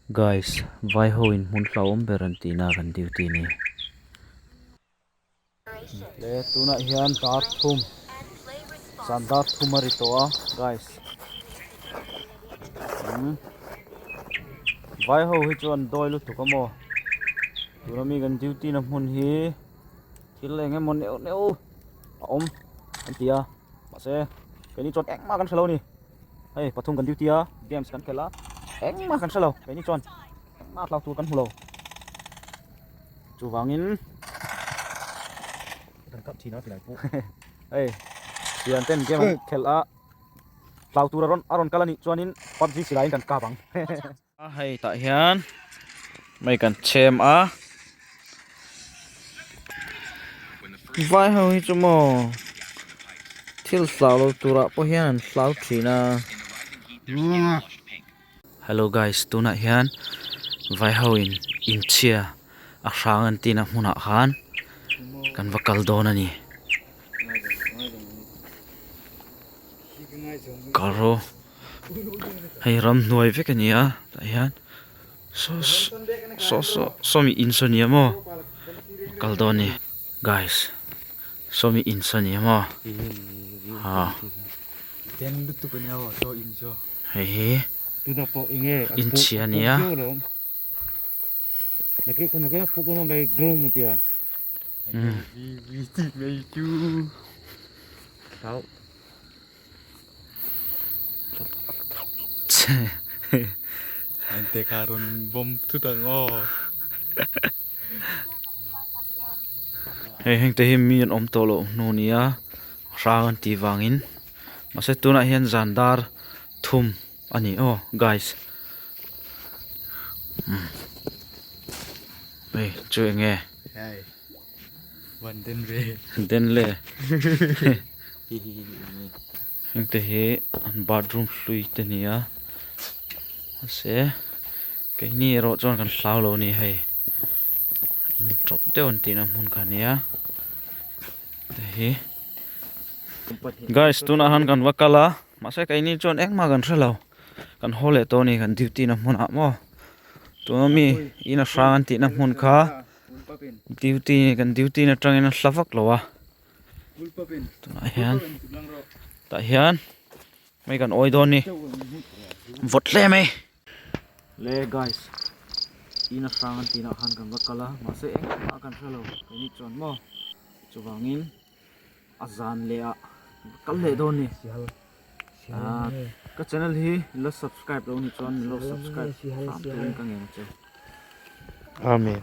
Guys, vai ho in hmun hlauhawm ber an tihna kan duty ni. Le tunah hian dar thum zan dar thum a ri tawh a guys umm vai ho hi chu an dawi lutuk a maw tuna mi kan duty na hmun hi thil eng emaw neuh neuh a awm an ti a mahse keini chuan engmah kan hre lo a ni hei pathum kan duty a games kan khelh a engmah kan hre lo keini chuan engmah hlau tur kan hmu lo. Chuvangin kan kap thin a tilai pawh hei thian ten game an khelh a hlau tur a rawn a rawn kal a nih chuanin PUBG silaiin kan kap ang hei tah hian mei kan chhem a vai ho hi chu maw thil hlau lo turah pawh hian an hlau thin a. Hello guys tunah hian vai ho in inchhia a hrang an tihna hmunah khan kan va kal dawn a ni karo hei ramhnuai vek a ni a tah hian saw saw saw sawmi in saw nia maw kal dawn a ni guys sawmi in saw nia maw ah. Hei hi inchhia a ni a. Hei heng te hi mi an awm tawh loh hnu a ni a hrang an tih vangin mahse tunah hian zan dar thum a ni aw guys umm hei chu eng nge den le heng te hi an bathroom hlui te a ni a mahse. Keini erawh chuan kan hlau lo a ni hei in tawp deuh an tihna hmun kha ania hei hi guys tunah han kan va kal a mahse keini chuan engmah kan hre lo kan haw leh tawh a ni kan duty na hmunah maw tuna mi in a hrang an tihna hmun kha duty kan duty na atangin a hla vak lo a tunah hian tah hian hei kan awi dawn a ni vawt hle mai. Le guys in a hrang an tih ah khan kan va kal a mahse engmah kan hre lo keini chuan maw chuvangin a zan leh ah kal leh dawn a ni ah ka channel hi in lo subscribe lo ni chuan min lo subscribe hram turin ka ngen che Amen.